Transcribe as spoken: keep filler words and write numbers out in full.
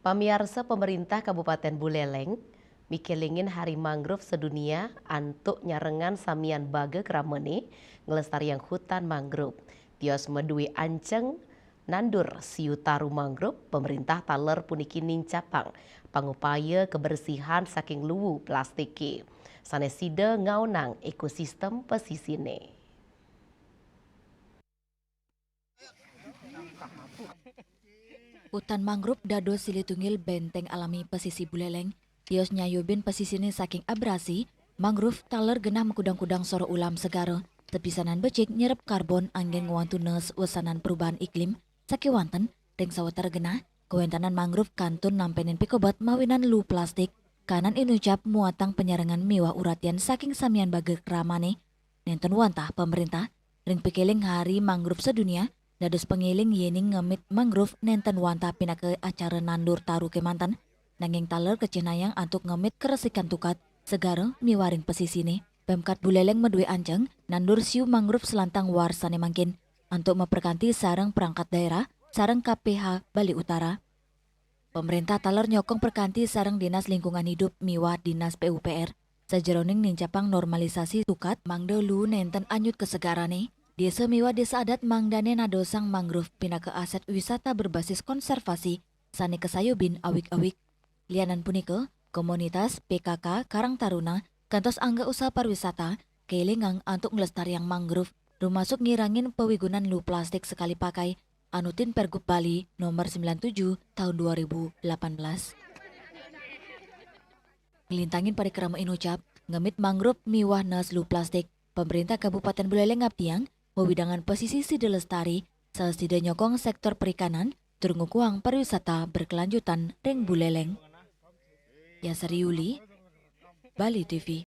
Pamiarsa, pemerintah Kabupaten Buleleng mikelingin Hari Mangrove Sedunia antuk nyarengan samian baga kramane nglestariang hutan mangrove. Tios madue anceng nandur siu taru mangrove, pemerintah taler puniki nincapang pangupaya kebersihan saking luwu plastike, sane sida ngaonang ekosistem pesisine. Hutan mangrove dados silih tunggil benteng alami pesisi Buleleng. Tios nyayubin pesisine saking abrasi, mangrove taler genah makudang-kudang soroh ulam segara, sepisanan becik nyerep karbon anggen ngwantu nes wesanan perubahan iklim, sakewanten ring sawetara genah, kawéntenan mangrove kantun nampenin pikobet mawinan luh plastik, kanan inucap muatang panyarengan miwah uratian saking samian baga kramane. Nenten wantah pemerintah ring pikiling Hari Mangrove Sedunia dados pangiling yening ngemit mangrove nenten wantah pinaka acara nandur taru kemanten, nanging taler kacihnayang antuk ngemit karesikan tukad, segara miwah ring pesisine. Pemkat Buleleng madue anceng nandur siu mangrove selantang warsane mangkin, antuk maprakanti sareng perangkat daerah sareng K P H Bali Utara. Pemerintah taler nyokong prakanti sareng Dinas Lingkungan Hidup miwah Dinas P U P R sajeroning nincapang normalisasi tukad mangda luh nenten anyut kasegarane. Desa miwah desa adat mangdane nadosang mangrove pinaka aset wisata berbasis konservasi sane kasayubin awig-awig. Lianan punika, komunitas P K K Karang Taruna kantos angga usaha pariwisata kelingang antuk nglestariang mangrove, rumasuk ngirangin pawigunan luh plastik sekali pakai, anutin Pergub Bali nomor sembilan tujuh tahun dua ribu delapan belas. Nglintangin parikrama inucap, ngemit mangrove miwah nes luh plastik, pemerintah Kabupaten Buleleng ngabdiang wewidangan pesisi sida lestari, saha sida nyokong sektor perikanan, tur ngukuhang pariwisata berkelanjutan ring Buleleng. Yasari Yuli, Bali T V.